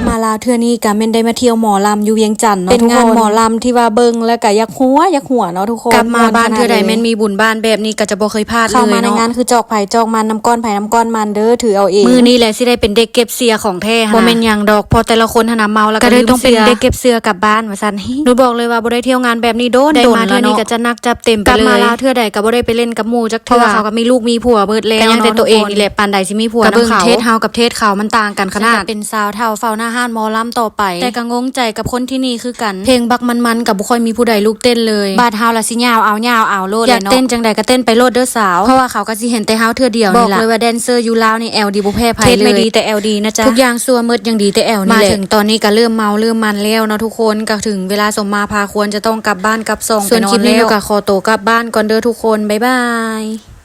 ມາລາວເທື່ອນີ້ກະແມ່ນໄດ້ມາທ່ຽວໝໍລຳຢູ່ວຽງຈັນເນາະ ເປັນງານໝໍລຳທີ່ວ່າເບິ່ງແລ້ວກະຢາກຫົວ ຢາກຫົວເນາະທຸກຄົນ ກັບມາບ້ານເທື່ອໃດແມ່ນມີບຸນບ້ານແບບນີ້ກະຈະບໍ່ເຄີຍພາດເລີຍເນາະ ເຂົ້າມາໃນງານຄືຈອກໃຜຈອກມັນ ນ້ຳກ້ອນໃຜນ້ຳກ້ອນມັນເດີ ຖືເອົາເອງ ມື້ນີ້ແຫຼະຊິໄດ້ເປັນເດັກເກັບເສຍຂອງແທ້ຫັ້ນນະ ບໍ່ແມ່ນຫຍັງດອກ ເພາະແຕ່ລະຄົນຫັ້ນນະເມົາແລ້ວກະລືມເສຍ ກະເລີຍຕ້ອງເປັນເດັກເກັບເສຍກັບບ້ານວ່າຊັ້ນ ນຸດບອກເລີຍວ່າບໍ່ໄດ້ທ່ຽວງານແບບນີ້ດົນໆ ໄດ້ມາເທື່ອນີ້ກະຈັດໜັກຈັດເຕັມໄປເລີຍ ກັບມາລາວເທື່ອໃດກະບໍ່ໄດ້ໄປຫຼິ້ນກັບໝູ່ຈັກເທື່ອ ເພາະວ່າເຂົາກະມີລູກມີຜົວເບິດແລ້ວ ກະຍັງແຕ່ໂຕເອງນີ້ແຫຼະ ປານໃດຊິມີຜົວນຳເຂົາ ເບິ່ງເທດເຮົາກັບເທດເຂົາມັນຕ່າງກັນຂະໜາດ ແຕ່ເປັນສາວເຖົ້າເຝົ້າໜ້າຮ້ານໝໍລຳຕໍ່ໄປ ແຕ່ກະງົງໃຈກັບຄົນທີ່ນີ້ຄືກັນ ເພງບັກມັນໆກະບໍ່ຄ່ອຍມີຜູ້ໃດລຸກເຕັ້ນເລີຍ ບາດເຮົາລະຊິຍາວເອົາ ຍາວເອົາໂລດແຫຼະເນາະ ຢາກເຕັ້ນຈັ່ງໃດກະເຕັ້ນໄປໂລດເດີສາວ ເພາະວ່າເຂົາກະຊິເຫັນແຕ່ເຮົາເທື່ອດຽວນີ້ລະ ບອກເລີຍວ່າແດນເຊີຢູ່ລາວນີ້ແອວດີບໍ່ແພ້ໃຜເລີຍ ເທດໃໝ່ດີແຕ່ແອວດີນະຈ໊ະ ທຸກຢ່າງຊົ່ວໝົດຍັງດີແຕ່ແອວນີ້ແຫຼະ ມາເຖິງຕອນນີ້ກະເລີ່ມເມົາເລີ່ມມັນແລ້ວເນາະທຸກຄົນ ກະເຖິງເວລາສົມມາພາຄວນຈະຕ້ອງກັບບ້ານກັບຊ່ອງ ສ່ວນຄລິບນີ້ໜູກະຂໍໂຕກັບບ້ານກ່ອນເດີທຸກຄົນ ບາຍບາຍ.